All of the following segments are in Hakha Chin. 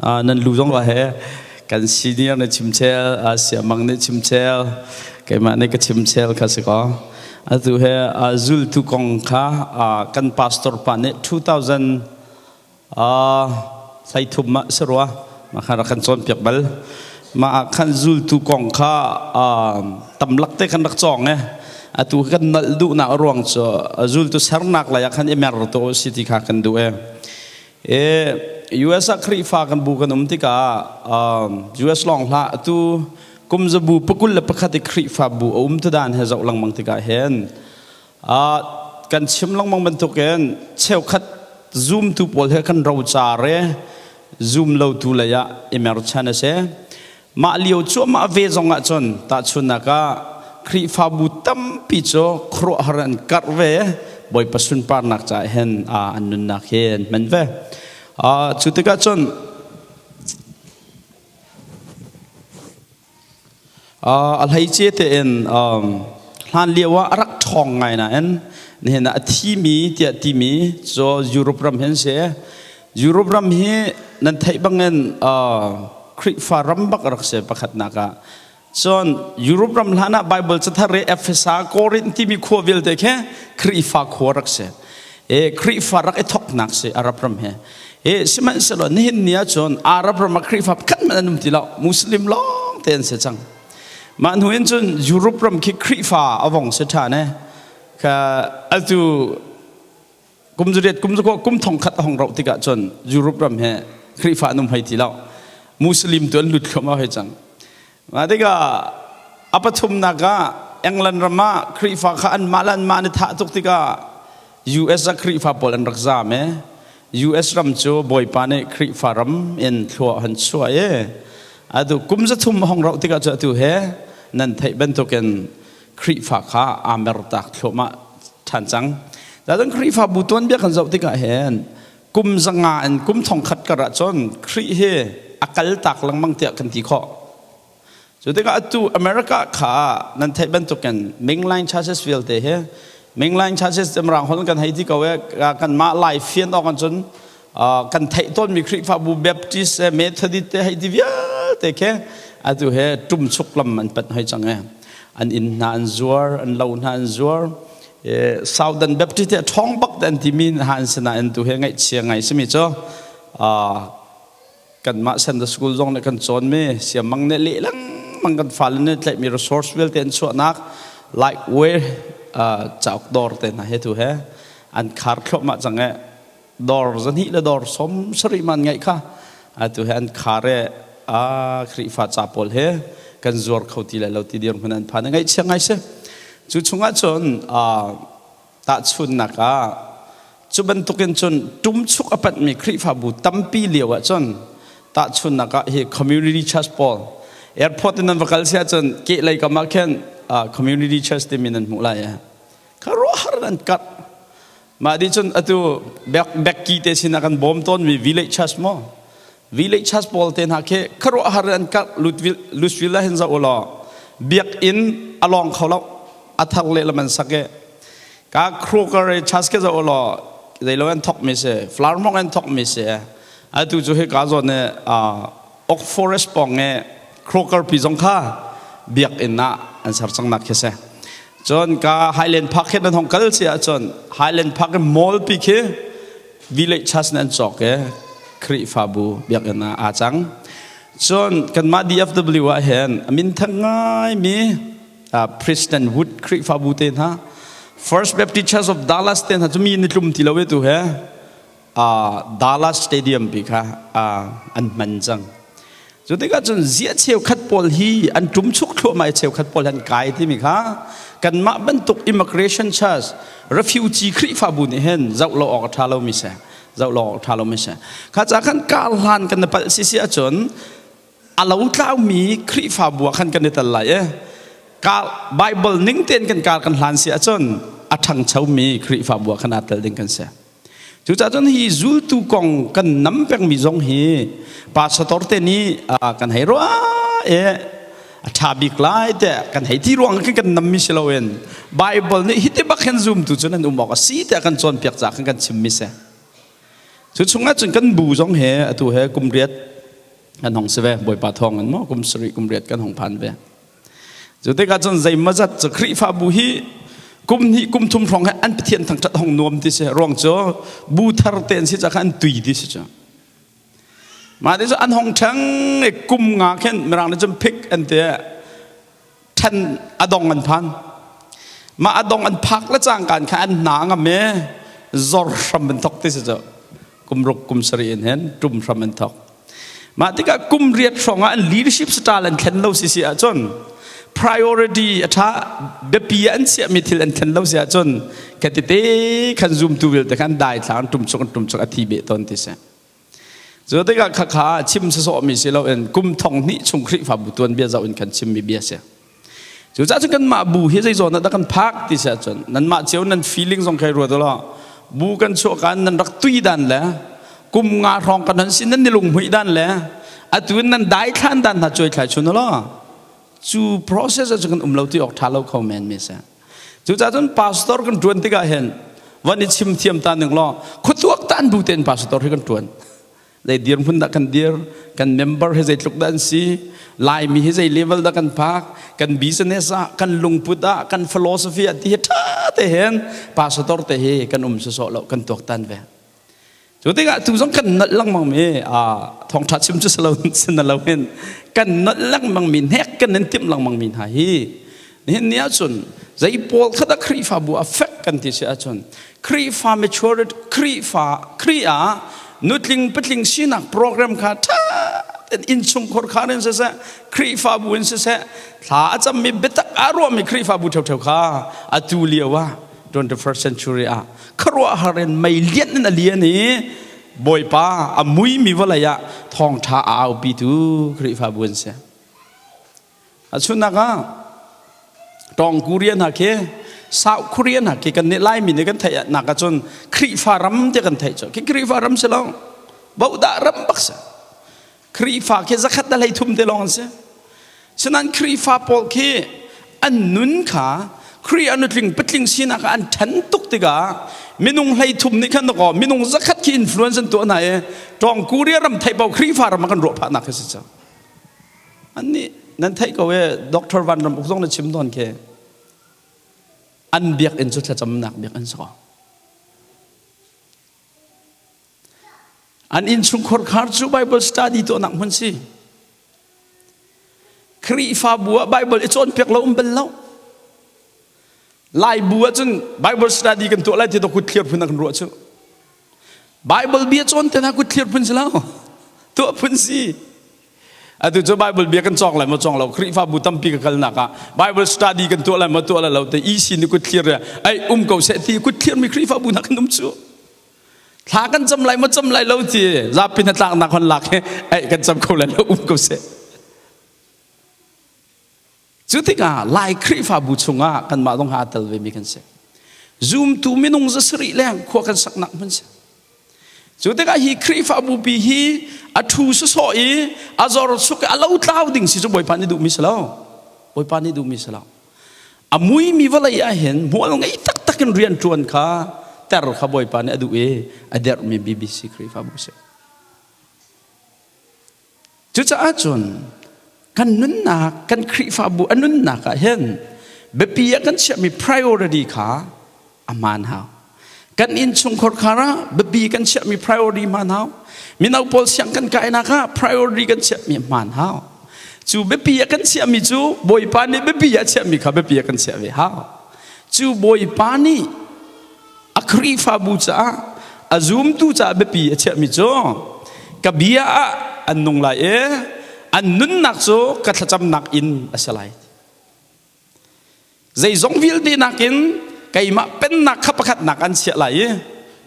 Nan lu zong he kan senior nih chimchel, siamang nih chimchel, keimah nih ka chimchel kha si ko. Atu he zultu kong kha kan pastor pa nih 2000 thlaithum ma si rua ma khan rak kan cawnpiak bal. Ma ah khan zultu kong kha tamlak te khan rak cawng e. Atu kan nalh duhnak ruang cu zultu sernak lei ah khan i mer to si ti kha kan duh e. E US ah Khrihfa kan bu kan um tikah US lawng hlah atu kum zabu pakul le pakhat i Khrihfa bu a um tu dan he zoh lengmang tikah hin kan chim lengmang bantukin cheukhat zoom tu pawl he kan rocar e zoom lo tu lei ah i mer chan a si. Mah lio cuahmah ve zong ah cun tahchunnak ah Khrihfabu tampi cu khuaruahhar an karh ve. Bawipa sunparnak caah hin an nunnak hi an hman ve. Cu tikah cun a hleice tein hlan lio ah a rak ṭhawng ngai nain nihin ah a thimi tiah timi cu Europe ram hin si. Europe ram hi nan theih bangin Khrihfa ram bak rak si pakhatnak ah. Cun Europe ram hlan ah Bible cathar i Efesa, Korinth timi khua vialte khi Khrihfa khua rak si. E, Khrihfa rak i thoknak si Arab ram he. E, sihmanhsehlaw nihin ni ahcun Arab ram ah Khrihfa pakhat hmanh an um ti lo. Muslim lawng te an si cang. Mah hnu in cun Europe ram khi Khrihfa a vong si ṭhan e. Ka atu kum zuriat kum zakua kum thong khat a hong rauh tikah cun Europe ram he Khrihfa an um hoi ti lo. Muslim tu an lut thluahmah hoi cang. Mah tikah a pathumnak ah England ram ah Khrihfa kha anmah le anmah an i thah tuk tikah US ah Khrihfa pawl an rak zaam i US ram cu Bawipa nih Khrihfa ram in thlua han chuah i atu kum zathum a hong rauh tikah cu atu he nan theih bantukin Khrihfa kha aa mertak thluahmah ṭhan cang. Cun Khrihfabu tuanbia kan zoh tikah hin kum zanga in kum thongkhat kar ah cun Khrih hi a kal tak lengmang tiah kan ti khawh. Cu tikah atu America kha nan theih bantukin mainline churches vialte hi mainline churches Mirang holh kan hei ti ko e kanmah Lai fian awk cun kan theih tawnmi Khrihfabu Baptist Methodist te hei ti vialte khi atu he ṭumchuk lam an panh hoi cang e. An inn hna an zuar, an lo hna an zuar. Southern Baptist te ṭhawng bak te an timi hna an si nain tu he ngaihchia ngai simi cu kanmah Sunday school zong nih kan cawnmi siamang nih leh lengmang kan fale nih tlaihmi resource vialte an chuahnak like way cauk dawr te hna he tu he an khar thluahmah cang e. Dawr zahnih le dawr som sarih man ngaih kha atu he an khar e. A Khrihfa ca pawl he kan zuar kho ti lai lo ti dirhmun an phan. Ngaihchia ngai si. Cu chungah cun tahchunnak ah cu bantukin cun tumchuk a panhmi Khrihfabu tampi lio ah cun tahchunnak ah hi community church pawl airport in nan va kal si ahcun kehlei kam ah khin community church timi nan hmuh lai. Kha ruahar an karh. Mah di cun atu Becky te sin ah kan bawm tawnmi village church maw village church pawl te hna khi khuaruahhar an karh. Louisville ah hin zoh ulaw biakinn a lawng kho lo, a thar lehlam an sak i ka Kroger church ke zoh ulaw zeilo an thok mi si, flower mong an thok mi si. Atu cu hi ka zawn i Oak Forest pawng i Kroger pi zong kha biakinn ah an ser cang nak khi si. Cun ka Highland Park khi nan hong kal si ahcun Highland Park i mall pi khi village church nan cawk i Khrihfabu biakinn ah aa cang. Cun kanmah DFW ah hin a minthang ngaimi President Wood Khrihfabu te hna, First Baptist Church of Dallas te hna cu mi ni tlum ti lo e tu he Dallas Stadium pi kha an hman cang. Cu tikah cun zia cheukhat pawl hi an ṭum chuk thluahmah i cheukhat pawl an kai timi kha kanmah bantuk immigration church refugee Khrihfabu nih hin zoh lo awk a ṭha lomi si, zoh lo awk a ṭha lomi si. Kha ca khan kar hlan kan i palh si si ahcun a lo tlaumi Khrihfabu ah khan kan i tel lai i kar Bible ning tein kan kar kan hlan si ahcun a ṭhangchomi Khrihfabu ah khan aa tel ding kan si. Cucaah cun hi zultu kong kan nam pengmi zong hi pastor te nih kan hei ruah i a ṭha bik lai te kan hei ti ruang kan kan nammi si loin Bible nih hiti bak hin zumtu cu nan um awk a si tiah kan cawnpiak caah kan kan chimmi si. Cu chungah cun kan bu zong he atu he kum riat Kan hong si ve Bawipa thawng in maw kum sarih kum riat kan hong phan ve. Cu tikah cun zeimawzat cu Khrihfabu hi kum hnih kum thum hrawng he an Pathian thangṭhat hong nuam ti si ruang cu bu thar te an si ca kha an tui ti si cu. Mah ti cu an hong ṭhang i kum nga khin mirang nih cun phik an ti ṭhen a dong an phan. Mah a dong an phak le cangkaan kha an hna ngam i zor hram an thok ti si cu. Kum ruk kum sarih in hin ṭum hram an thok. Mah tikah kum riat hrawng ah an leadership style an thlen lo si si ahcun priority a ṭha biapi ah an chiahmi thil an thlen lo si ahcun khatite khan zumtu vialte khan dai thla an ṭum chuk an ṭum chuk a thi beh tawn ti si. Cu tikah khakha chim sawsawhmi si loin kum thong hnih chung Khrihfabu tuanbia zoh in kan chimmi bia si. Cucaah cun kanmah bu hi zei zawn ah dah kan phak ti si ahcun nanmah cio nan feeling zong khai ruat ulaw bu kan chuah kaan nan rak tui dan le kum nga hrawng kan han si nan ni lunghmuih dan le atu in nan daithlan dan hna cuai thlai chun ulaw cu process ah cun kan um lo ti awk ṭha lo kho men mi si. Cucaah cun pastor kan ṭuan tikah hin van i chim thiam ta ning law khuatuak tan bu tein pastor hi kan ṭuan. Zei dirhmun dah kan dir, kan member hi zeitluk dah an si, Laimi hi zei level dah kan phak, kan business ah, kan lungput ah, kan philosophy ah ti hi ṭha te hin pastor te hi kan um sawsawh lo, kan tuaktan ve. Cu tikah tu zong kan nolh lengmang mi thawngṭha chim cu si lo sin lo hin kan nolh lengmang mi hnek kan in timh lengmang mi hna hi nihin ni ahcun zei pawl kha dah Khrihfabu a fek kan ti si ahcun Khrihfa maturity Khrihfa Khrih ah nutling patling sinak program kha ṭha tein innchungkhar khar in siseh Khrihfabu in siseh thla a cammi biatak aa ruahmi Khrihfabu ṭheoṭheo kha atu lio ah 21st century ah khuaruahhar in mei lian in a lian i Bawipa a muimi vawlei ah thawngṭha a aupitu Khrihfabu an si. Achunnak ah Tawng Korea hna khi South Korea hna khi kan nih Laimi nih kan theih nak ahcun Khrihfa ram ti kan theih cu khi Khrihfa ram si lo bodah ram bak si Khrihfa khi zakhat le hleithum te lawng an si sinain Khrihfa pawl khi an nun kha Khrih an nutling patling sinak ah an ṭhan tuk tikah minung hleithum nih khan kaw minung zakhat khi influence an tuah hna i Tawng Korea ram theih paoh Khrihfa ram ah kan ruah phahnak khi si cang Annih nan theih ko e Dr. Van Ram Uk zong na chim tawn khi an biakinn cu thlacamnak biakinn si ko. An innchungkhar khar cu Bible study tuahnak hmun si. Khrihfabu ah Bible i cawnpiak lo um bal lo. Lai bu ah cun Bible study kan tuah lai ti to kut thlir phun ah kan ruah cu. Bible bia cawn te hna kut thlir phun si lo. Tuah phun si. Atu cu Bible bia kan cawng lai maw cawng lo Khrihfabu tampi ka kalnak ah Bible study kan tuah lai maw tuah lai lo te EC nih kut thlir ai um ko seh ti kut thlir mi Khrihfabu hna kan um cu. Thla kan cam lai maw cam lai lo ti zapi hna tlaknak hon lak he ai kan cam kho lai lo um ko seh. Cu tikah Lai Khrihfabu chungah kanmah zong ha tel ve mi kan si. Zumtu minung za sarih leng khua kan saknak hmun si. Cu tikah hi Khrihfabu pi hi a thu sawsawh i a zor suk i a lo tlau ding si cu Bawipa nih duhmi si lo. Bawipa nih duhmi si lo. A muimi vawlei ah hin hmual ngei taktak in rian ṭuan kha ter kha Bawipa nih a duh i a derhmi BBC Khrihfabu si. Cucaah cun kan nunnak, kan Khrihfabu a nunnak ah hin biapi ah kan chiahmi priority kha a hmaan hau. Kan innchungkhar khar ah biapi kan chiahmi priority hmaan hau. Mino pawl siang kan kainak ah priority kan chiahmi hmaan hau. Cu biapi ah kan chiahmi cu Bawipa nih biapi ah chiahmi kha biapi ah kan chiah ve hau. Cu Bawipa nih a Khrihfabu caah a zumtu caah biapi a chiahmi cu ka bia ah an nung lai i an nunnak cu ka thlacamnak inn a si lai. Zeizong vialte nakin keimah pennak kha pakhatnak an chiah lai i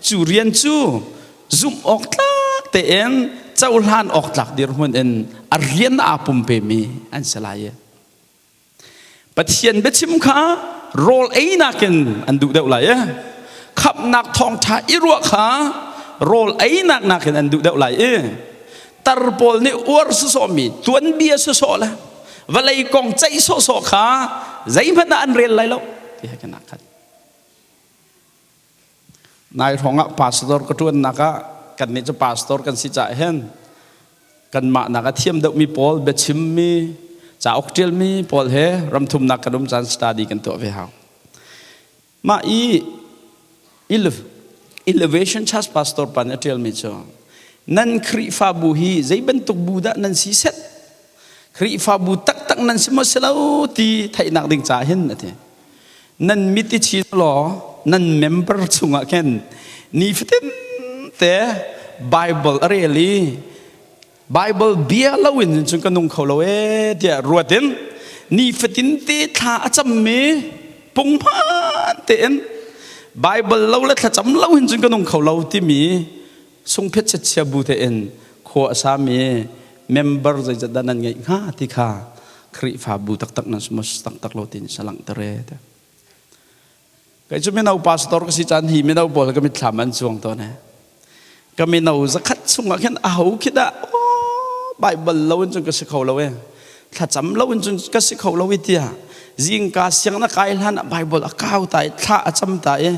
cu rian cu zumh awk tlak tein cohlan awk tlak dirhmun in a rian aa pumpemi an si lai i Pathian biachim kha rawl ei nakin an duh deuh lai i khamhnak thawngṭha i ruah kha rawl einak nakin an duh deuh lai i tar pawl nih uar sawsawhmi tuanbia sawsawh le vawlei kong ceih sawhsawh kha zeihmanh ah an rel lai lo ti he kan khat. Nai hrawng ah pastor ka ṭuannak ah kannih cu pastor kan si caah hin. Kanmah nak a thiam deuhmi pawl biachimmi cauk ṭialmi pawl he ramthumnak kan um caan study kan tuah ve hau. Mah i Elevation Church pastor pa nih a ṭialmi cu nan Khrihfabu hi zei bantuk bu dah nan si set Khrihfabu taktak nan si maw si lo ti theihnak ding caah hin a ti. Nan mit i chin law nan member chungah khin nifatin te Bible a rel i Bible bia loin cun ka nung kho lo ee tiah ruat in nifatin te thla a cammi punghman tein Bible lo le thlacam lo hin cun ka nung kho lo timi sungphet chia bu tein khua a sami member zeizat dah nan ngeih hnga ti kha Khrihfabu taktak nan sumos taktak lo tin sa langhter e te. Kei cu mino pastor ka si caan hi mino pawl ka mitthlam an cuang tawn he. Ka mino zakhat chungah khin a ho khi dah oh, Bible lo in cun ka si kho lo e. Thlacam lo in cun ka si kho lo i tiah zingka siang na kai hlan ah Bible a kau ta i thla a cam ta i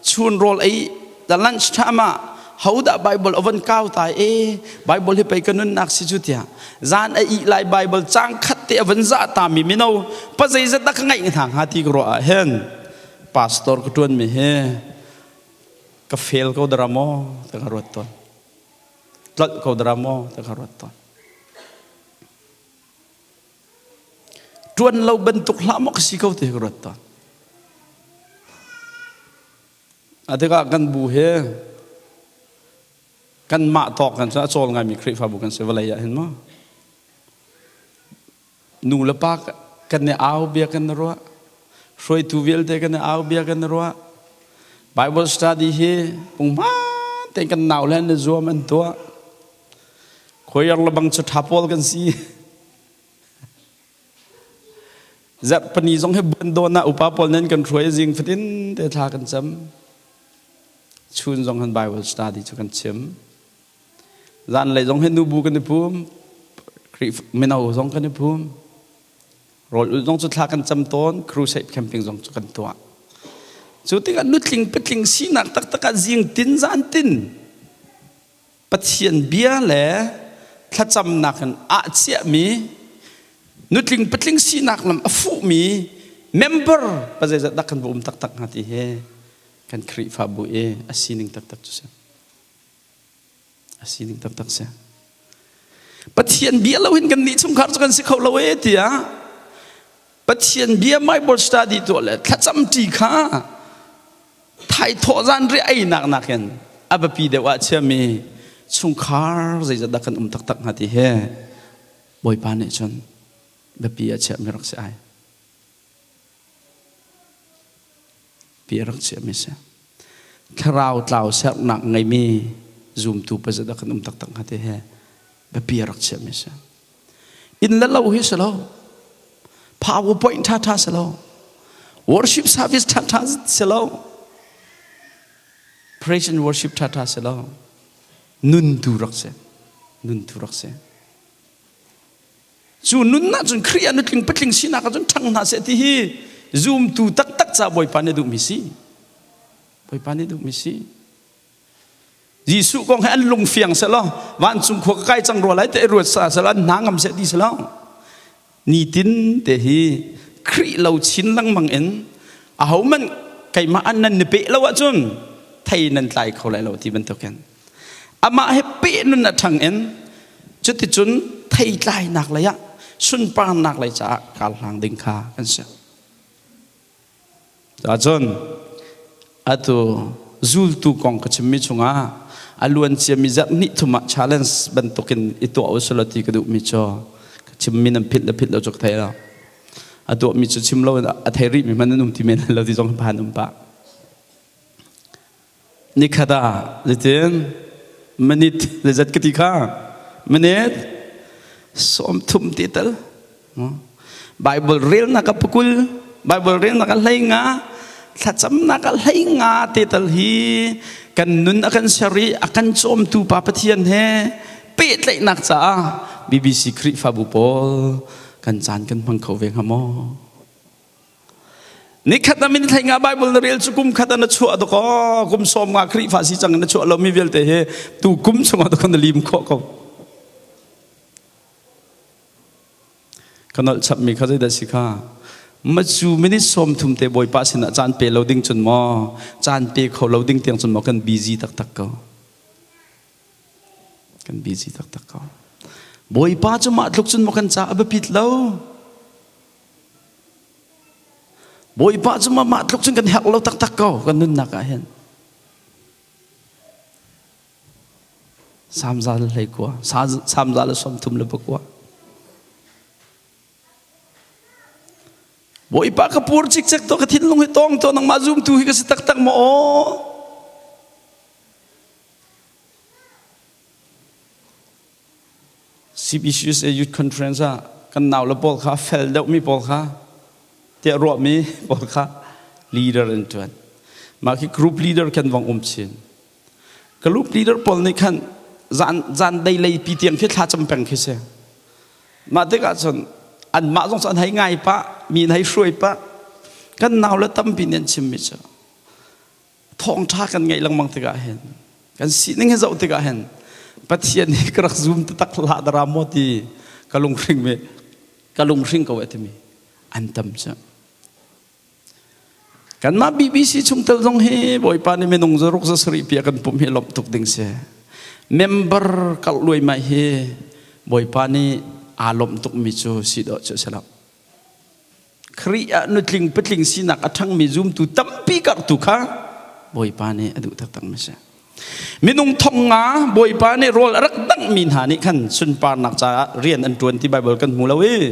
chun rawl ei the lunch time ah hodah Bible a von kau ta e Bible hi pei ka nunnak si cu tiah zan a ih lai Bible cang khat te a von zah ta mi mino pa zeizat dah ka ngaih hna hnga ti ka ruah ah hin pastor ka tuan mi hi ka fail ko dara maw ta ka ruat tawn tlolh ko dara maw ta ka ruat tawn tuan lo bantuk hlah maw ka si ko ti ka ruat tawn A tikah kan bu hi kanmah tawk kan a cawl ngaimi Khrihfabu kan si vawlei ah hin maw nu le pa kan i au bia kan i ruah hruaitu vialte kan i au bia kan i ruah Bible study hi punghman tein kan nau le an i zuam an tuah khoiar le bang cu ṭha pawl kan si Zarhpini zong hi buan dawn ah upa pawl nan kan hruai zing fatin te thla kan cam. Chun zong han Bible study cu kan chim. Zanlei zong hi nubu kan i pum, mino zong kan i pum. Rawl ul zong cu thla kan cam tawn, crusade camping zong cu kan tuah. Cu tikah nutling patling sinak taktak ah zing tin zan tin Pathian bia le thlacamnak in ah chiahmi nutling patling sinak lam a fuhmi member pa zeizat dah kan va um taktak hnga ti hi kan Khrihfabu i a sining taktak cu si. A sining taktak si. Pathian bia lo hin kan nih chungkhar cu kan si kho lo e tiah Pathian bia Bible study tuah le thlacam ṭi kha thaithawh zan ri einak nakin a biapi deuh ah chiami chungkhar zeizat dah kan um taktak hnga ti he Bawipa nih cun biapi a chiahmi rak si ai. Pi a rak chiahmi si. Thlarau tlau sernak ngeimi zumtu pazat dah kan um taktak hnga ti he biapi a rak chiahmi si. Inn le lo hi si lo. PowerPoint ṭhaṭha si lo. Worship service ṭhaṭha si lo. Praise and worship ṭhaṭha si lo. Nun tu rak si. Nun tu rak si. Cu nun ah cun Khrih ah nutling patling sinak ah cun ṭhang hna seh ti hi zumtu taktak ca Bawipa nih duhmi si. Bawipa nih duhmi si. Jesuh kong he an lung fiang selaw vancung khua ka kai cang rua lai te ruat sa selaw an hna ngam seh ti selaw nitin te hi Khrih lo chin lengmang in aho man keimah an nan ni pe lo ahcun thei nan tlai kho lai lo ti bantukin amah he pe nun a ṭhang in cuticun thei tlainak lei ah sunparnak lei caah kal hlang ding kha kan si. Cun atu zultu kong ka chimmi chungah a luan ciami zarh hnih thum ah challenge bantukin i tuah u selaw ti ka duhmi cu ka chimmi nan philh le philh lo cu ka thei lo. A tuahmi cu chim lo in a thei rihmi hmanh an um ti men lo ti zong phan um pah. Nikhat ah zeitin minute zeizat ka ti kha minute 30 ti tal Bible relnak a pukul Bible relnak a hlei nga thlacamnak a hlei nga te tal hi kan nun a kan ser i a kan cawmtu pa Pathian he pehtlaihnak caah BBC Khrihfabu pawl kan caan kan hmang kho ve hnga maw Nikhat na min thlei nga Bible na rel cu kum khat na chuah dakaw kum sawm nga Khrihfa si cang na chuah lomi vialte hi tu kum chungah dakaw na lim khawh ko. Ka nolh chapmi kha zeidah si kha? Macu minute 30 te Bawipa sinah caan pe lo ding cun maw, caan pe kho lo ding tiang cun maw kan busy taktak ko. Kan busy taktak ko. Bawipa cu mah tluk cun maw kan ca a biapit lo? Bawipa cu mah mah tluk cun kan herh lo taktak ko kan nunnak ah hin. Samza le 19, samza le 39. Bawipa ka pur cikcek to ka thinlung hi tawng to nangmah zumtu hi ka si taktak maw aw? CBCUSA Youth Conference ah kan nau le pawl kha fel deuhmi pawl kha tiah ruahmi pawl kha leader an ṭuan. Mah khi group leader kan vong um chin. Group leader pawl nih khan zan zan dei lei pi tiang khi thla cam peng khi si. Mah tikah cun anmah zong cu an hei ngai pah, mi an hei hruai pah. Kan nau le tampi nih an chimmi cu thawngṭha kan ngeih lengmang tikah hin kan sining hi zoh tikah hin Pathian hi ka rak zum taktak hlah dara maw ti ka lunghring mi ka lunghring ko e timi an tam cu. Kanmah BBC chungtel zong hi Bawipa nih minung zaruk za sarih pi a kan pumh hi lawmh tuk ding si. Member kalh luaimai hi Bawipa nih aa lawmh tukmi cu si dawh cu a si lo. Khrih ah nutling patling sinak a ṭhangmi zumtu tampi karhtu kha Bawipa nih a duh taktakmi si. Minung thong nga Bawipa nih rawl a rak danghmi hna nih khan sunparnak caah rian an ṭuan ti Baibal kan hmu lo i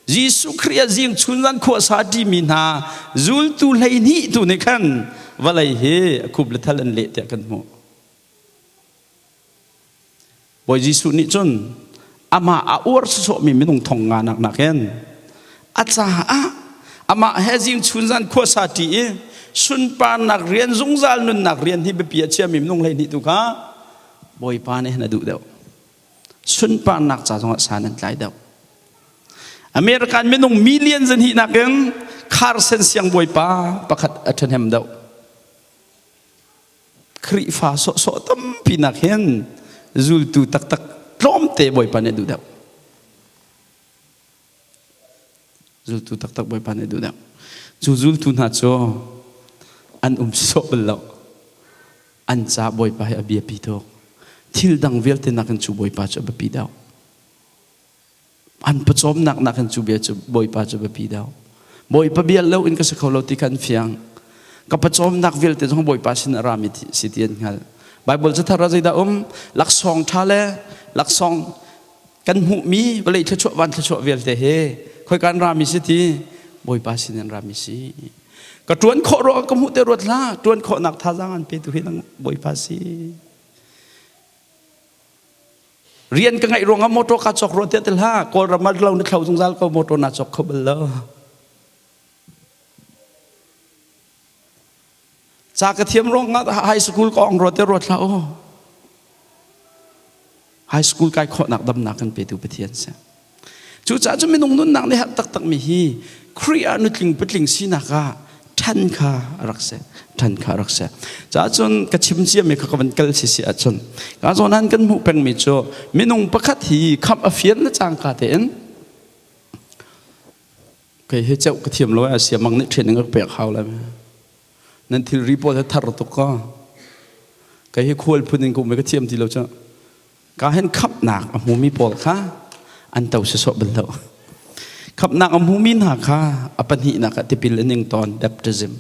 Jesuh Khrih ah zing chun zan khua sa ṭimi hna zultu 12 tu nih khan vawlei hi a khup le thal an leh tiah kan hmuh. Bawi Jesuh nih cun amah a uar sawsawhmi minung thong nga nak nakin a caah amah he zing chun zan khua sa ṭi i sunparnak rian zungzal nunnak rian hi biapi a chiami minung 12 tu kha Bawipa nih hin a duh deuh. Sunparnak ca zongah san an tlai deuh. American minung million zan nakin Carson siangbawipa pakhat a ṭhahnem deuh. Khrihfa sawhsawh tampi nak hin zultu taktak tlawmte Bawipa nih a duh deuh. Zultu taktak Bawipa nih a duh deuh. Cu zultu hna cu an um sawh bal lo. An ca Bawipa hi a biapi tuk. Thil dang vialte nakin cu Bawipa cu a biapi deuh. An pawcawmnak nakin cu bia cu Bawipa cu biapi deuh. Bawipa bia lo in ka si kho lo ti kha an fiang. Ka pawcawmnak vialte zong Bawipa sin a rami si ti an hngalh. Bible cathar ah zeidah um? Laksawng ṭha le laksawng kan hmuhmi vawlei thluachuah van thluachuah vialte hi khoi kan rami si ti Bawipa sin an rami si. Ka ṭuan khawh ruah ka hmuh te ruat hlah. Ṭuan khawhnak thazaang an petu hi nang Bawipa si. Rian ka ngeih ruangah motor ka cawk rua tiah ti hlah. Kawlram ah lo na thlo zungzal ko motor na cawk kho bal lo. Ca ka thiam ruangah high school ka ong rua tiah ruat hlah u. High school kai khawhnak damnak kan petu Pathian si. Cucaah cu minung nunnak nih herh taktakmi hi Khrih ah nutling patling sinak ah ṭhan kha a rak si. Ṭhan kha a rak si. Caah cun ka chim ciami kha ka van kal si si ahcun ka zawn han kan hmuh pengmi cu minung pakhat hi khamh a fian le cangka tein kei hi ceuh ka thiam lo a siamang nih training ka pek hau lai. Nan thilri pawl hi thar tuk ka. Kei hi khual phun in ka um i ka thiam ti lo cu. Ka hin khamhnak a hmumi pawl kha an to sawsawh bal lo. Khamhnak a hmumi hna kha a pahnihnak ah tipil an ing tawn baptism.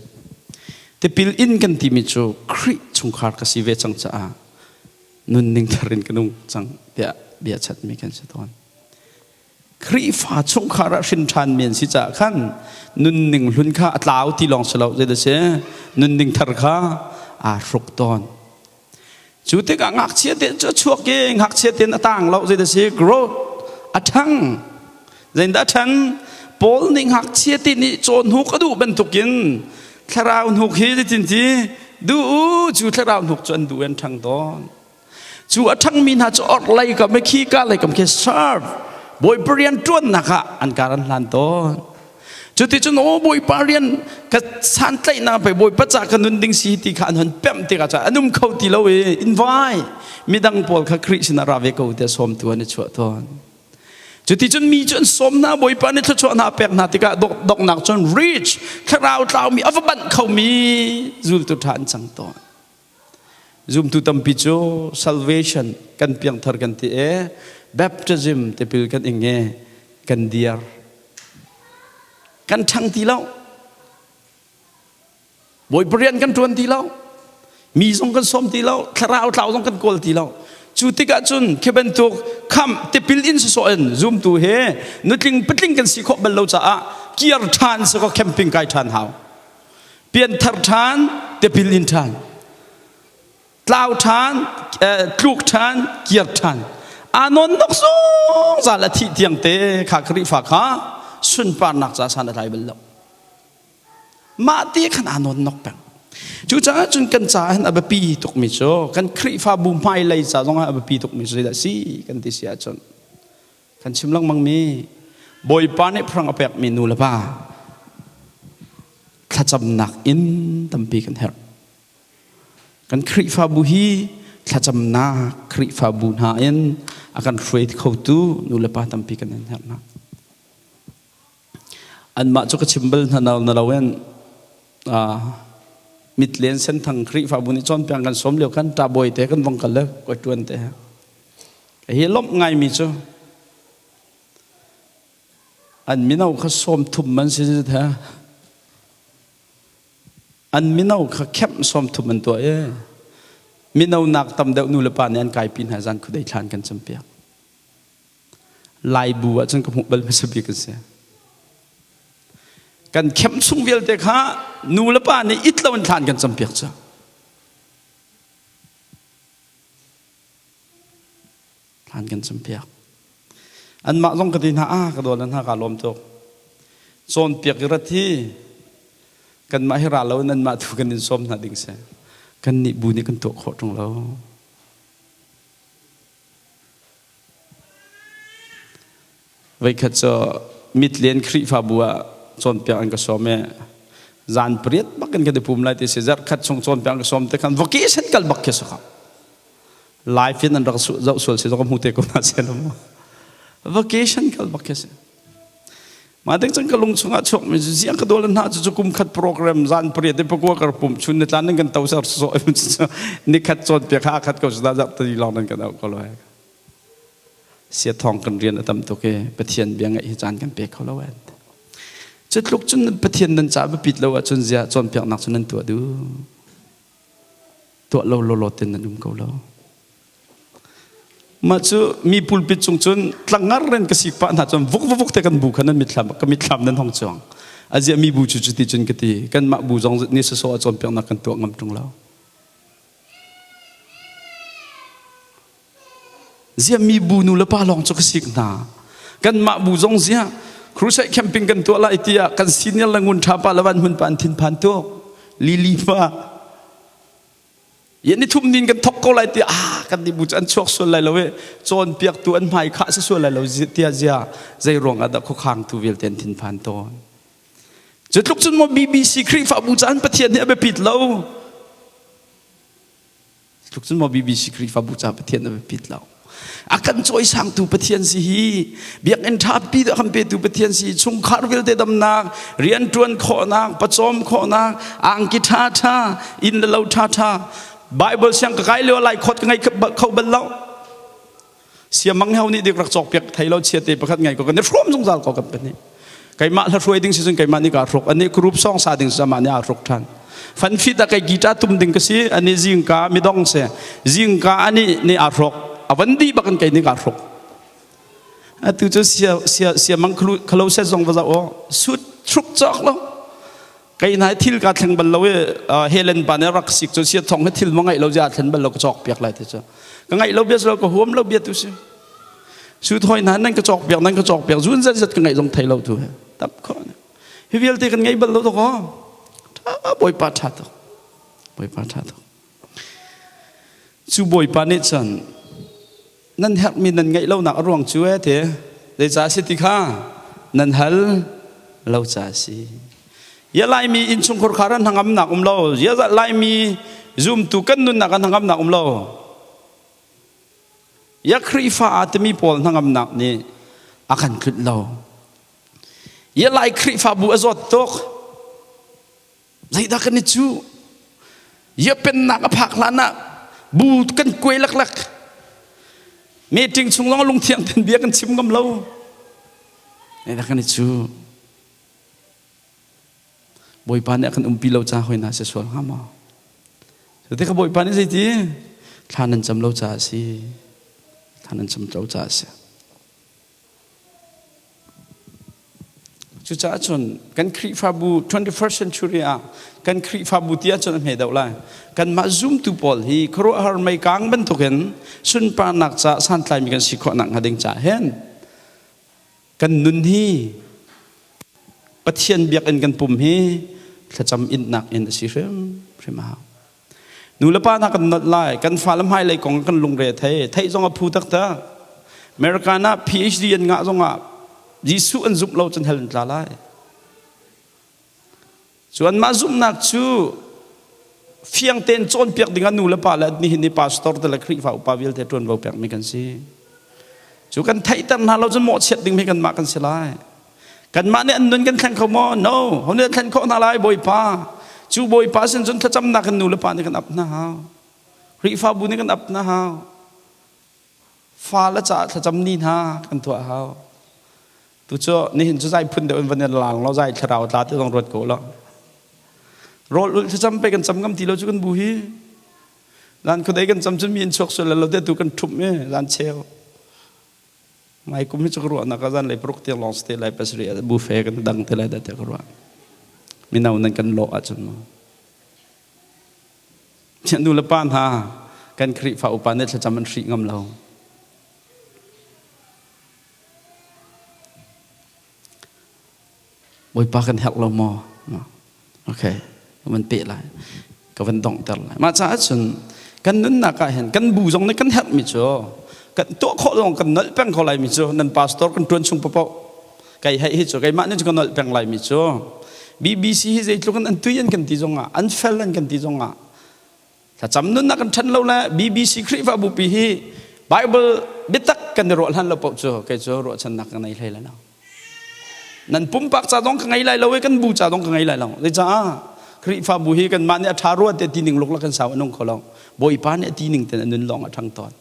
Tipil in kan timi cu Khrih chungkhar ka si ve cang caah nunning thar in ka nung cang tiah bia chatmi kan si tawn. Khrihfa chungkhar ah hrin ṭhanmi an si caah khan nunning hlun kha a tlau ti lawng si lo zei si nunning thar kha aa hruk tawn. Cu tikah ngakchia te cu a chuak i ngakchia tein a tang lo zei si growth a ṭhang. Zeidah a ṭhan? Paul nih ngakchia te nih caw hnuk a duh bantukin thlarau hnuk hi zeitin ti duh u cu thlarau hnuk cu an duh an ṭhang tawn. Cu a ṭhangmi hna cu orhlei kam i khika lei kam khi serve Bawipa rian ṭuannak ah an kar an hlan tawn. Cuticun aw Bawipa rian ka santlaihnak pei Bawipa ca ka nun ding si ti kha an hon pemh tikah cun an um kho ti lo i invite midang pawl kha Khrih sinah ra ve ko tiah sawmtu an i chuah tawn. Cuticun mi cu an sawm hna, Bawipa nih thluachuah hna a pek hna tikah donghnak cun rich, thlarau tlaumi a va banh khomi zultu ṭha an cang tawn. Zumtu tampi cu salvation kan piangthar kan ti e, baptism tipil kan ing e, kan diar. Kan ṭhang ti lo. Bawipa rian kan ṭuan ti lo. Mi zong kan sawm ti lo. Thlarau tlau zong kan kawl ti lo. Cu tikah cun khi bantuk khamh tipil in sawsawh in zumtu he nutling patling kan si khawh bal lo caah kiar ṭhan si kaw camping kai ṭhan hau. Pianthar ṭhan, tipil in ṭhan. Tlau ṭhan, tluk ṭhan, kiar ṭhan. Aa nawn nok zungzal a thih tiang te kha Khrihfa kha sunparnak ca san a tlai bal lo. Mah te khan aa nawn nok peng. Cucaah cun kan caah hin a biapi tukmi cu kan Khrihfabu hmailei ca zongah a biapi tukmi cu zeidah si kan ti si ahcun kan chim lengmangmi Bawipa nih phrang a pekmi nu le pa thlacamnak in tampi kan herh. Kan Khrihfabu hi thlacamnak Khrihfabu hna in a kan hruai khotu nu le pa tampi kan in herh hna. Anmah cu ka chim bal hna na loin mitlen senthang Khrihfabu nih cawnpiak kan sawm lio khan ṭahbawi te kan vong kal le koi ṭuan te. Hi lawmh ngaimi cu an mino kha 30 man si the. An mino kha khemh 30 an tuah i mino nak tam deuh nu le pa nih an kaipi hna zan khudei thlan kan campiak. Laibu ahcun ka hmuh bal hmasa bik an si. Kan khem chung vialte kha nu le pa nih it lo in thlan kan campiak cu. Thlan kan campiak. Anmah zong ka ti hna, ah ka dawn hna ka lawm tuk. Cawnpiak i rat hi kanmah hi ra lo in anmah tu kan in sawm hna ding si. Kan nih bu nih kan tuah khawh ṭung lo. Voikhat cu mitlen Khrihfabu ah cawnpiak an ka sawm i zan pariat bak in kan i pum lai ti si zarh khat chung cawnpiak an ka sawm te khan vacation kal bak khi si kho. Live in an rak zoh sual si zong ka hmu te ko hna seh mu. Vacation kal bak khi si. Mah ding cun ka lung chungah chuak mi cu ziang ka dawl hna cu cu kum khat program zan pariat i pakua kar pum chun ni tlan nan kan to ser so ni khat cawn piak ha khat ko su da zap tani long nan kan au ko lo he sia thong kan rian a tam tuk i Pathian bia ngaih hi caan kan pe kho lo en cu tluk cun Pathian nan ca biapit lo ahcun zia cawnpiaknak cu nan tuah duh tuah lo lawlaw ten nan um ko lo Mah cu mi pulpit cung cun tlangar in ka sik pah hna cun vuk vuk te kan bu kha nan mitthlam ka mitthlam nan hong cuang. Aziah mi bu cu cuti cun ka ti kanmah bu zong ni sawsawh a cawnpiaknak kan tuah ngam ṭung lo. Ziah mi bu nu le pa lawng cu ka sik hna. Kanmah bu zong ziah crusade camping kan tuah lai tiah kan senior le ngun ṭha pa le van hmun pa an thinphan tuk. Lili pa Ni thum nin kan thok ko lai ti ah kan nih bu cu an chuak sual lai lo i cawnpiaktu an hmai khah si sual lai lo tiah zia zei ruang ah dah khuakhangtu vialte an thinphan tawn. Cu tluk cun maw BBC Khrihfabu caan Pathian nih a biapit lo. Tluk cun maw BBC Khrihfabu ca Pathian a biapit lo. A kan cawisangtu Pathian si hi biakinn ṭhapi dah kan petu Pathian si chungkhar vialte damnak rianṭuan khawhnak pawcawm khawhnak angki ṭhaṭha inn le lo ṭhaṭha Bible siang ka kai lio lai khot ka ngei kho bal lo siamang hau nih dik rak cawk piak thei lo chiate pakhat ngai ko kan i hrawm zungzal ko kan pahnih keimah hla hruai ding si cun keimah nih kaa hruk ani group song sa ding si amah nih aa hruk ṭhan fan fit ah kei guitar tum ding ka si ani zingka midong si zingka ani nih aa hruk a van dih bak in kei nih kaa hruk atu cu sia sia sia mang khalo set zong va zau aw sut thruk cawk lo kei nai thil ka thleng bal lo i Helen pa nih rak sik cu sia thong he thil ma ngaih lo zia thlen bal lo ka cawk piak lai ti cu ka ngaih lo bia lo ka huam lo bia tu si Su thoi hna nan ka cawk piak nan ka cawk piak zun zat zat ka ngaih zong thei lo tu he tap kho hi vialte kan ngei bal lo to ko tha bawipa tha tuk bawipa tha tuk cu bawipa nih cun nan herhmi nan ngeih lonak a ruang cu e te zeicah si ti kha nan hal lo ca si ya laimi innchungkhar khar an hnangamnak um lo ya laimi zumtu kan nunnak an hnangamnak um lo Ya Khrihfa aa timi pawl hnangamnak nih A kan tlunh lo. Ia Lai Khrihfabu a zawt tuk. Zeidah kan i cu? Ia pennak a phak hlan ah bu kan kuai laklak. Meeting chung zong lungthiang ten bia kan chim ngam lo. Zeidah kan i cu? Bawipa nih a kan umpi lo ca hoi hna si sual hnga maw? Cu ka Bawipa nih zeiti? Thla nan cam lo caah a si. Thla nan cam lo caah a si. Cucaah cun kan Khrihfabu 21st century ah kan Khrihfabu ti ahcun a hme deuh lai. Kanmah zumtu pawl hi khuaruahhar meikang bantukin sunparnak caah santlaimi kan si khawh nakhnga ding caah hin kan nun hi Pathian biakinn kan pum hi thlacam innak in a si hrimhrim a hau. Nu le pa hna kan nolh lai, kan fale hmailei kong kan lungre thei, theih zong a phu taktak. American ah PhD an ngah zongah Jesuh an zumh lo cun hell an tla lai. Cu anmah zumhnak cu fiang tein cawnpiak dingah nu le pa le nihin ni pastor te le Khrihfa upa vialte ṭuanvo pekmi kan si. Cu kan theihter hna lo cun mawhchiat ding hi kanmah kan si lai. Kanmah nih an nun kan thleng kho maw? No. Ho nih an thlen khawh hna lai? Bawipa. Cu Bawipa sin cun thlacamnak kan nu le pa nih kan ap hna hau. Khrihfabu nih kan ap hna hau. Fale caah thlacam ni hna kan tuah hau. Tu cu nihin cu zai phun deuh in van in lang lo zai thlarau tla ti zong ruat ko lo. Rawl ulh thlacam pe kan cam ngam ti lo cu kan bu hi. Zan khuadei kan cam cun mi in chuak sual lo te tu kan ṭhumh i zan cheu. Ngai kum hi cu ka ruahnak ah zanlei paruk tiang lawng si te lai pasarih ah buffet kan dang te lai dah tiah ka ruah. Mino nan kan lawh ahcun mu. Nu le pa hna kan Khrihfa upa nih thlacam an hrih ngam lo. Bawipa kan herh lo maw? Okay, ka van peh lai. Ka van donghter lai. Mah caah cun kan nunnak ah hin kan bu zong nih kan herhmi cu kan tuah khawh zong kan nolh peng ko lai mi cu nan pastor kan tuan chung paoh kai hei hi cu keimah nih cu ka nolh peng lai mi cu BBC hi zeitluk in an tui an kan ti zongah an fel an kan ti zongah Thlacam nunnak kan ṭhan lo le BBC Khrihfabu pi hi Bible biatak kan i ruah hlan lo paoh cu kei cu ruahchannak ka ngei hlei lai lo. Nan pumpak ca zong ka ngei lai lo i kan bu ca zong ka ngei lai lo. Zeicah Khrihfabu hi kanmah nih a ṭha rua te ti ning luk la kan sau a nung kho lo. Bawipa nih a ti ning ten a nun lawng a ṭhang tawn.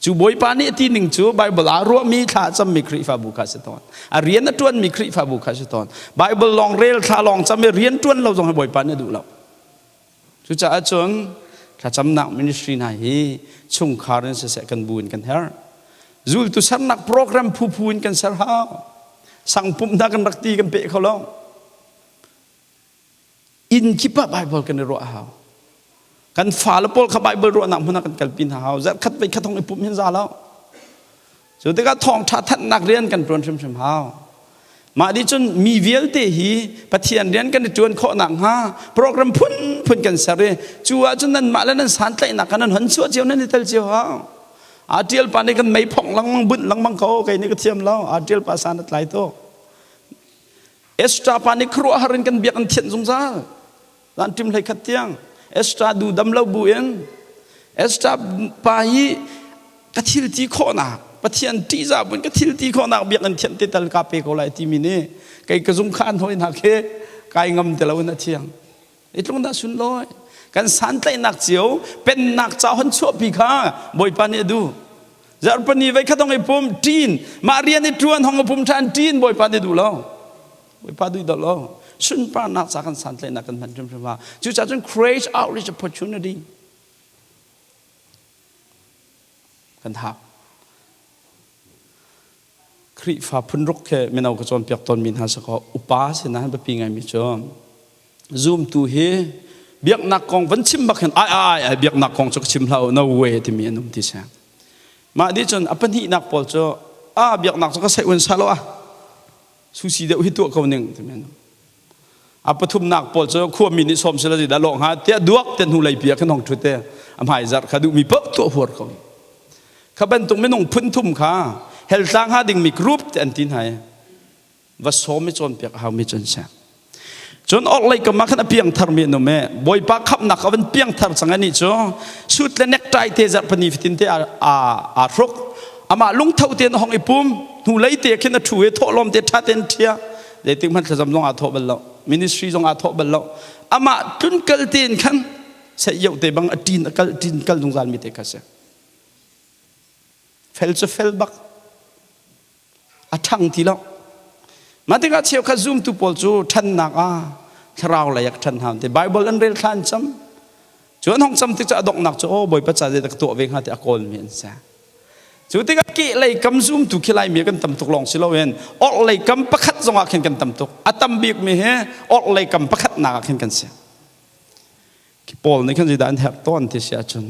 Cu Bawipa nih a ti ning cu Bible aa ruahmi thla a cammi Khrihfabu kha a si tawn. A rian a ṭuanmi Khrihfabu kha a si tawn. Bible lawng rel thla lawng cam i rian ṭuan lo zong hi Bawipa nih a duh lo. Cucaah cun thlacamnak ministry hna hi chungkhar in siseh kan bu in kan herh. Zultu sernak program phuphu in kan ser hau. Sang pumh hna kan rak ti kan peh kho lo. Inn kip ah Bible kan i ruah hau. Kan fale pawl kha Bible ruahnak hmun ah kan kalpi hna hau. Zarh khat voi khat hong i pumh hin za lo. Cu tikah thawngṭha thanhnak rian kan ṭuan hrimhrim hau. Mah nih cun mi vialte hi Pathian rian kan i ṭuan khawh nakhnga program phunphun kan ser i cu ahcun nanmah le nan santlaihnak kha nan hon chuah cio nan i tel cio hau. Aa ṭial pa nih kan mei phongh lengmang bunh lengmang ko kei nih ka thiam lo. Aa ṭial pa san a tlai tuk. Esther pa nih khuaruahhar in kan biak an thianh zungzal. Zan ṭim hlei khat tiang Esther du dam lo bu in Esther pa hi ka thil ti khawhnak Pathian ṭihzah buin ka thil ti khawhnak biakinn thianh te tal ka pe ko lai timi nih kei ka zung kha an hoi hna khi kai ngam ti lo in a thiang i tlung dah sunlawi kan santlaihnak cio pennak ca hon chuahpi kha Bawipa nih a duh zarhpani vei khat hong i pum ṭin mah rian i ṭuan hong i pum ṭhan ṭin Bawipa nih duh lo Bawipa duh dah lo sunparnak ca kan santlaihnak kan hman hrimhrim ah cucaah cun create outreach opportunity kan hak Khrihfa phunruk he mino ka cawnpiak tawnmi hna sakaw upa sin ah biapi ngaimi cu zumtu hi biaknak kong van chim bak hin ai ai ai biaknak kong cu ka chim hlah no way timi an um ti si mah di cun a pahnihnak pawl cu a biaknak cu ka sai un sa lo a susi deuh hi tuah ko ning timi an um A pathumnak pawl cu khuami nih sawm sila dah lawh hnga tiah duak te hnu lei pi ah khan hong ṭhut te a hmai zarh kha duhmi paoh tuah huar ko. Kha bantuk minung phun thum kha heltlang hnga dingmi group te an ti hna i va sawm i cawnpiak a haumi cu an si. Cun orhlei kam ah khan a piangthar mi an um i Bawipa khamhnak a van piangthar cang anih cu suit le necktie te zarh pahnih fatin te aa hruk. Amah lungtho tein a hong i pum. Hnulei te khin a ṭhu i thawhlawm te ṭha tein ṭhia. Zeitik hmanh thlacam zong aa thawh bal lo. Ministry zong aa thawh bal lo. Amah tlunkal tein khan seh te bang a ṭin a kal ṭin kal zungzal mi te kha si. Fel cu fel bak. A ṭhang ti lo. Mah tikah cheukhat zumtu pawl cu ṭhannak ah thlarau lei ah ka ṭhan hna te Bible an rel thla an cam. Cu an hong cam tik cu a donghnak cu aw Bawipa ca zeidah ka tuah ve hnga ti a kawlmi an si. Cu tikah kehlei kam zumtu khi Laimi kan tam tuk lawng si loin orhlei kam pakhat zongah khin kan tam tuk. A tam bikmi hi orhlei kam pakhatnak ah khin kan si. Paul nih khan zeidah an herh tawn ti si ahcun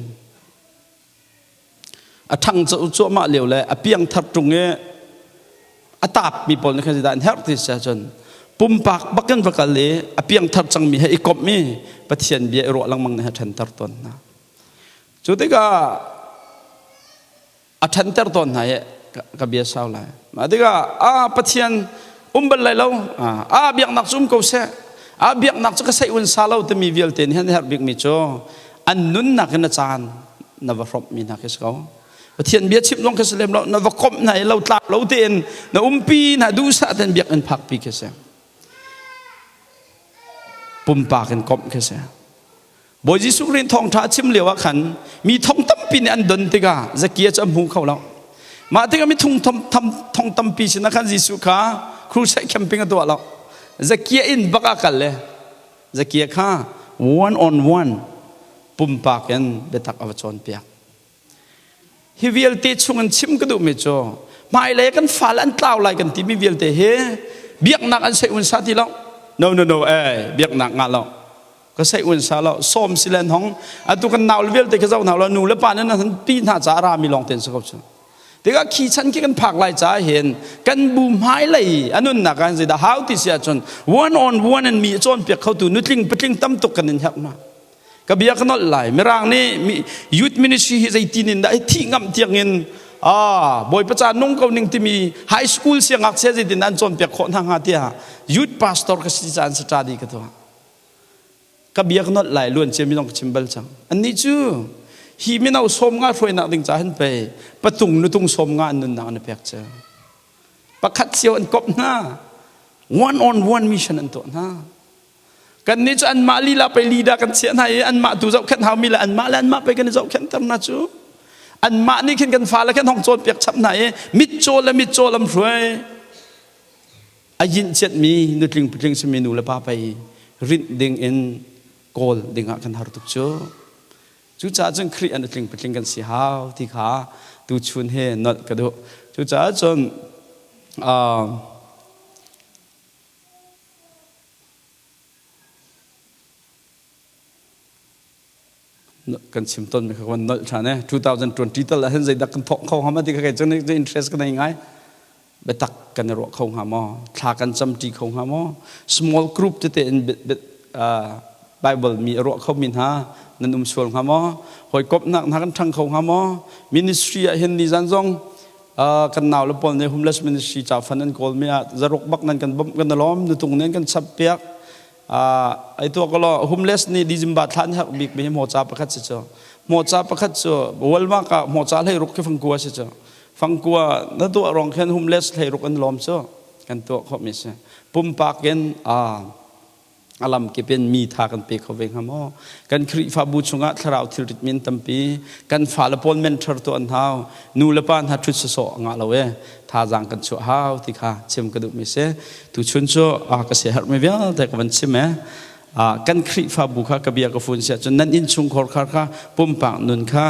a ṭhang cuahmah lio le a piangthar ṭung i a taapmi pawl nih khan zeidah an herh ti si ahcun pumpak bakin va kal i a piangthar cangmi he i komh i Pathian bia i ruah lengmang nih a ṭhanter tawn hna. Cu tikah a ṭhanter tawn hna i ka bia sau lai. Mah tikah a Pathian um bal lai lo a biaknak cu um ko seh a biaknak cu ka sei un sa lo timi vialte nih an herh bikmi cu an nunnak in a caan na va hrawmhmi hna khi si ko. Pathian bia chimh zong khi si lem lo na va komh hna i lo tlak lo tein na umpi hna duhsah tein biakinn phakpi khi si. Pumpak in komh khi si. Bawi Jesuh Khrih thawngṭha a chim lio ah khan mi thong tampi nih an don tikah Zakia cu a hmu kho lo. Mah tikah mi thong thong tampi sinah khan Jesuh kha crusade camping a tuah lo. Zakia inn bak ah kal le Zakia kha one on one pumpak in biatak a va cawnpiak. Hi vialte chungin chim ka duhmi cu hmailei kan fale an tlau lai kan timi vialte hi biaknak an sei unsa ti lo. No no no eh biaknak ngah lo. Ka sei unsa lo sawm si len hong atu kan nau le vialte ka zoh hna lo nu le pa nan han pi hna ca rami lawng ten si ko cu. Tikah khi chan khi kan phak lai ca hin kan bu hmailei anunnak ah zeidah hau ti si ahcun one on one in mi cawnpiak khotu nutling patling tam tuk kan in herh hna. Ka bia ka nolh lai. Mirang nih youth ministry hi zeitin in dah thih ngam tiang in ah Bawipa ca nung ko ning timi high school siangngakchia zeitin an cawnpiak khawh hna hnga tiah youth pastor ka si caan study ka tuah. Ka bia ka nolh lai luan cia mi zong ka chim bal cang. Annih cu hi mino sawm nga hruainak ding ca hin pei patung nutung sawm nga an nunnak an i pek cu. Pakhat cio an kop hna. One on one mission an tuah hna. Kannih cu anmah lila pei lida kan chiah hna i anmah tu zohkhenh haumi le anmah le anmah pei kan i zohkhenhter hna cu. Anmah nih khin kan fale khin hong cawnpiak chap hna i mitcaw le mitcaw lam hruai. A yinh chiatmi nutling putling simi nu le pa pei rinh ding in kawl dingah kan har tuk cu. Cucaah cun Khrih an nutling putling kan si hau ti kha tuchun he nolh ka duh. Cucaah cun Kan chim tawnmi kha kan nolh ṭhan eh. 2020 tal ah hin zeidah kan thawk kho hnga ma ti kha kei cu interest ka nei ngai. Biatak kan i ruah kho hnga maw? Thla kan camṭi kho hnga maw? Small group tete in Bible mi a ruah khomi hna nan um sual hnga maw? Hawikomhnak hna kan ṭhang kho hnga maw? Ministry ah hin nizan zong kan nau le pawl nih homeless ministry ca fan an kawl mi ah zaruk bak nan kan bawmh kan lawm nutung nih an kan chap piak ai tuak lo homeless nih December thla an herh bik mi hi hmawca pakhat si cu hmawca pakhat cu Walmart ah hmawca hlei ruk khi fangkua si cu fangkua na tuah rong khin homeless hlei ruk an lawm cu kan tuah khawh mi si pumpak in a lamkip in mi tha kan pe kho ve hnga maw? Kan Khrihfabu chungah thlarau thilrit min tampi kan fale pawl mentor tu an hau nu le pa hna ṭhut sawsawh a ngah lo e thazaang kan chuah hau ti kha chim ka duhmi si tuchun cu ka siaherhmi vialte ka van chim e kan Khrihfabu kha ka bia ka fun siah cun nan innchungkhar kha kha pumpak nun kha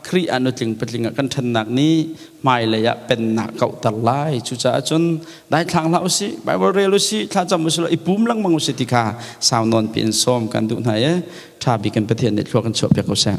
Khrih ah nutling patling ah kan ṭhannak nih hmailei ah pennak kauhter lai cucaah cun daithlang hlah usih Bible rel usih thlacam usih law i pum lengmang usih ti kha sau nawn piin sawm kan duh hna i ṭha bik in Pathian nih thlua kan chuahpiak ko seh.